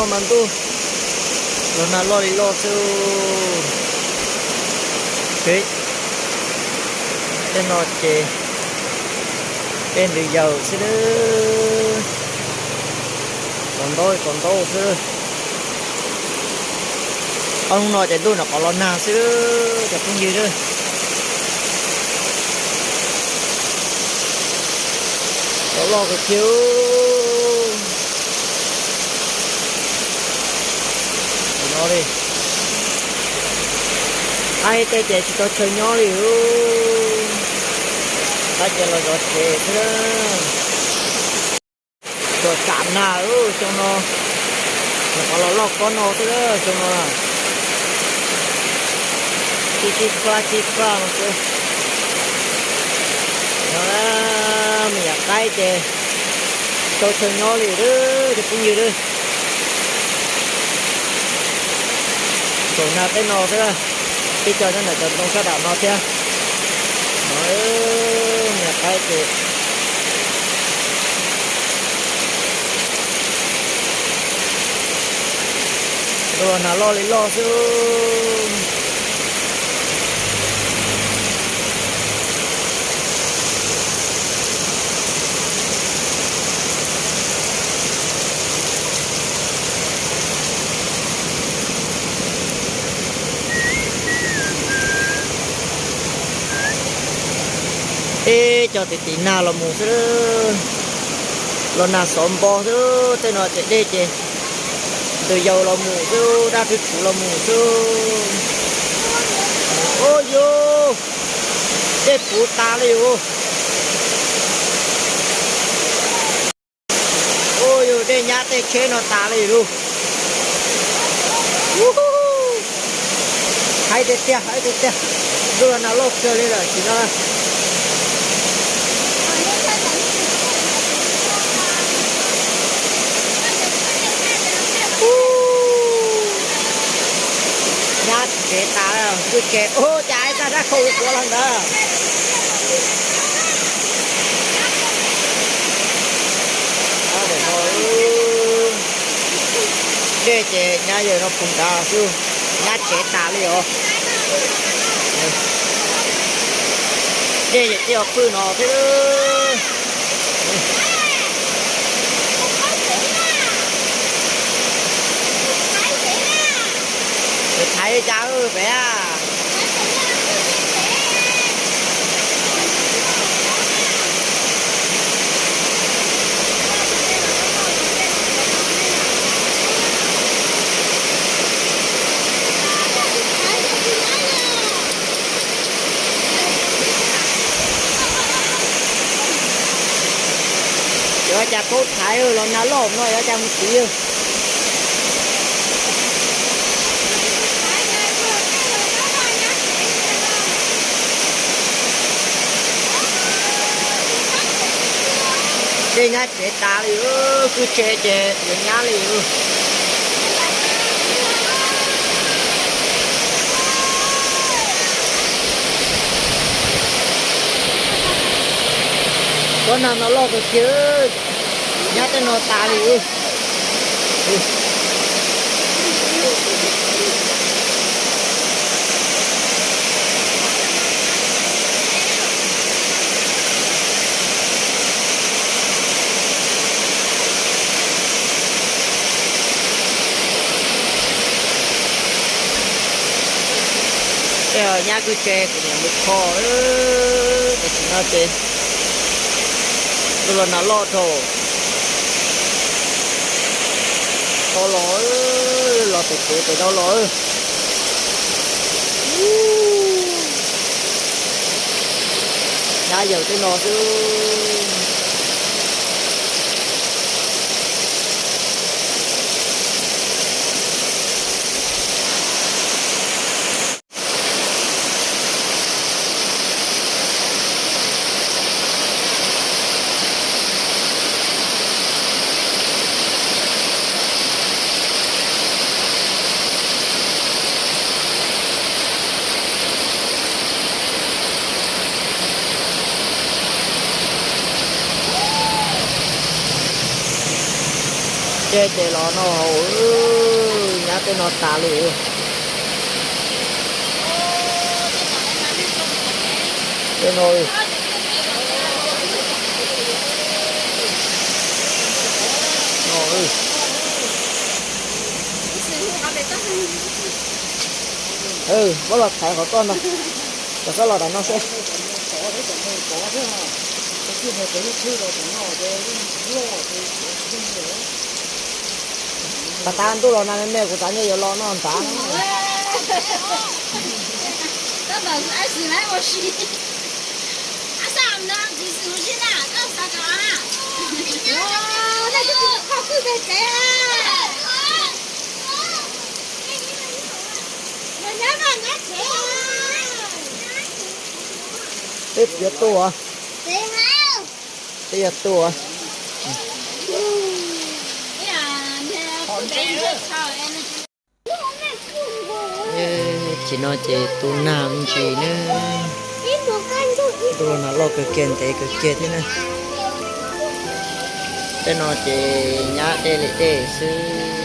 Mas ntuj, los nag loj li loj xwb. Tej no ces tej ntws yaws xwb, tsaus ntaub tsaus ntaub xwb. Ob hnub no ces ntuj nyuam qhuav los nag xwb cov phooj ywg. Los loj kawg kiag. Li, qaib tej ces tsis tau chaw nyob li. Qaib ces los zov tsev xwb. Tuaj tsam nag xyoo no, nyuam qhuav los loj kob no xwb xyoo no. Tib tib plab tib plab no xwb. No, me nyuam qaib ces tsis tau chaw nyob li, cov phooj ywg. Tsaum nag tej no xwb, tej co nyob ntawm cov ntoo sab nram no thiab. No, me nyuam qaib ces los nag loj li loj xwb. Ib co tim tim nag los mus xwb, los nag xov npo xwb. Tej no ces dej ces ntws yaws los mus xwb, daj rwg rwv los mus xwb. Ua yus, dej puv tas li yus. Ua yus, dej nyab tej tsheb no tas li lawm. Haib tiag tiag, haib tiag tiag. Ntuj los nag loj kawg li lawm tam sim no. Nyab tsev tas lawm, kwj tse, ua cas ib tag dab khau ua puav los ntawd. Dej ces nyab yawm no puv nrad xwb, nyab tsev tas li os. Dej ces twb yog pwj no thiab. Pem thaiv li cas pem a? Yuav cas paub thaiv los nag loj no yuav cas mus tiv. Dej nyab tsev tas li, kwj tse ces yuav nyab li. Pob nag no loj kawg kiag, nyab tej no tas li. Tej nyab kwj tse kuv niam mus kho, tam sim no ces ntuj los nag loj dhau. Tau los, los pem kev pem no los. Nyab yawm tej no xwb. Tej ces los noj haus, nyab tej no tas li. Tej no, no, muab los thaiv qhov koj ntag, kom koj los nram no seb. Pas tas ntuj los nag me me kuv xav nyiaj yuav los noj nrad. Peb yuav tuaj, peb yuav tuaj. Tsis no ces tu nag me ntsis na. Ntuj los nag loj kawg kiag ntev kawg kiag thiab na. Tej no ces nyab dej li dej xwb.